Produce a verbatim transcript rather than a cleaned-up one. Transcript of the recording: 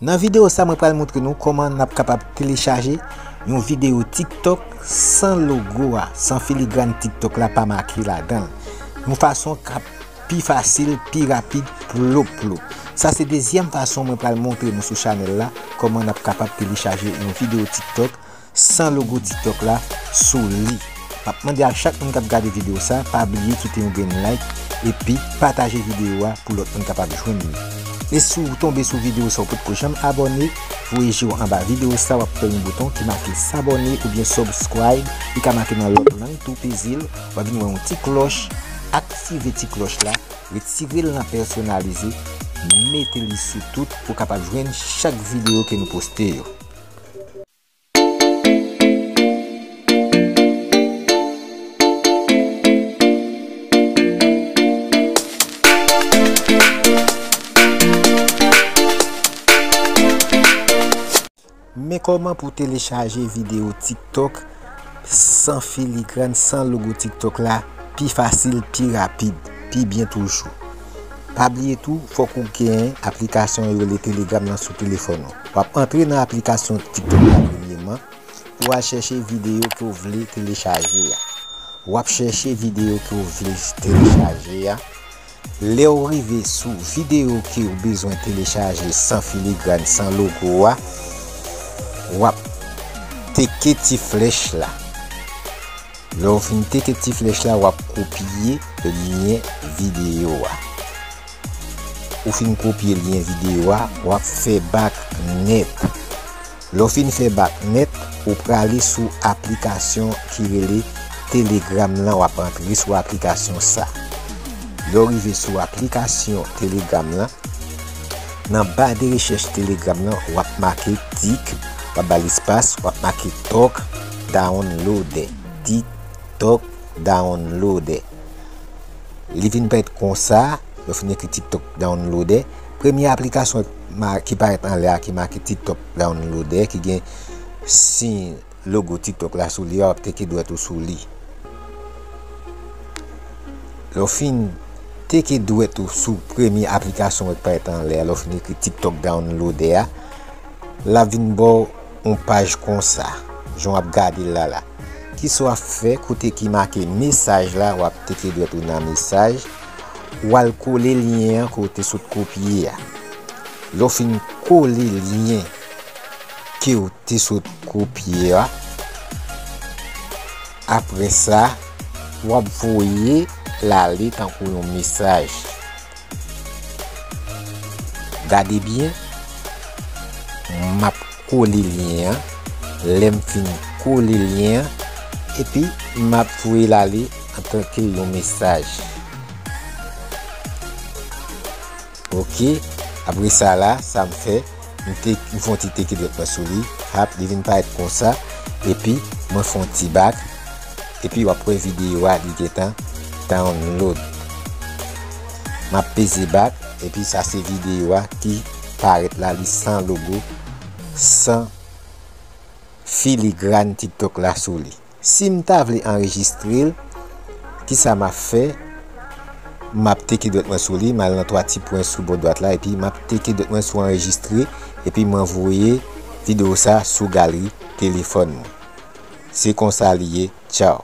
Nan videyo sa, mwen pral montre nou kòman n ap kapab telechaje yon videyo TikTok san logo a, san filigran TikTok la pa make ladan l. Yon fason k ap pi fasil, pi rapid, plop plop. Sa se dezyèm fason mwen pral montre nou sou chanèl la, kòman n ap kapab telechaje yon videyo TikTok san logo TikTok la sou li. M ap mande a chak moun k ap gade videyo sa, pa bliye kite yon grenn like epi pataje videyo a pou lòt moun kapab jwenn li. E si w tonbe sou videyo sa ou potko janm abòne, voye je w anba videyo sa, w ap wè yon bouton ki make s'abonner oubyen subscribe, li ka make nan lòt lang tou, peze l, w ap vin wè yon ti klòch, aktive ti klòch la, retire l nan pèsonalize, mete li sou tout pou w kapab jwenn chak videyo ke nou poste yo. Men kòman pou telechaje videyo TikTok san filigran, san logo TikTok la, pi fasil, pi rapid, pi byen toujou. Pa bliye tou, fòk ou gen aplikasyon yo rele Telegram nan sou telefòn ou. W ap antre nan aplikasyon TikTok la premyèman, pou w al chèche videyo ke w vle telechaje a. W ap chèche videyo ke w vle telechaje a. Lè w rive sou videyo ke w bezwen telechaje san filigran, san logo a, w ap teke ti flèch la. Lè w fin teke ti flèch la, w ap kopye lyen videyo a. Ou fin kopye lyen videyo a, w ap fè bak nèt. Lè w fin fè bak nèt, ou prale sou aplikasyon ki rele Telegram lan, w ap antre sou aplikasyon sa. Lè w rive sou aplikasyon Telegram lan, nan ba de rechèch Telegram lan, w ap make tik, w ap ba l espas, w ap make tok downloader. TikTok downloader. Li vin parèt konsa, lè w fin ekri TikTok downloader. Premye aplikasyon ma-, ki parèt anlè a ki make TikTok downloader, ki gen siy logo TikTok la sou li a, w ap teke dwèt ou sou li. Lè w fin teke dwèt ou sou premye aplikasyon ki parèt anlè a, lè w fin ekri TikTok downloader a, l ap vin ba w yon paj konsa, jan w ap gade l la la. Kisa w ap fè, kote ki make mesaj la, w ap teke dwèt ou nan mesaj, w al kole lyen an ke w te sot kopye a. Lè w fin kole lyen ke w te sot kopye a, apre sa, w ap voye l ale tankou yon mesaj. Gade byen, m ap kole lyen an. Lè m fin kole lyen an, epi m ap voye l ale antanke yon mesaj. Oke, apre sa la, sa m fè, m te, m fè yon ti teke dwèt mwen sou li, hap, li vin parèt konsa, epi mwen fè yon ti bak, epi w ap wè videyo a, li gentan download. M ap peze bak, epi sa se videyo a ki parèt la, li san logo, san filigran TikTok la sou li. Si m ta vle anrejistre l, kisa m ap fè? M ap teke dwèt mwen sou li, m al nan twa ti pwen sou bò dwat la, epi m ap teke dwèt mwen sou anrejistre, epi mwen voye videyo sa sou galri telefòn mwen. Se konsa li ye. Tchaw.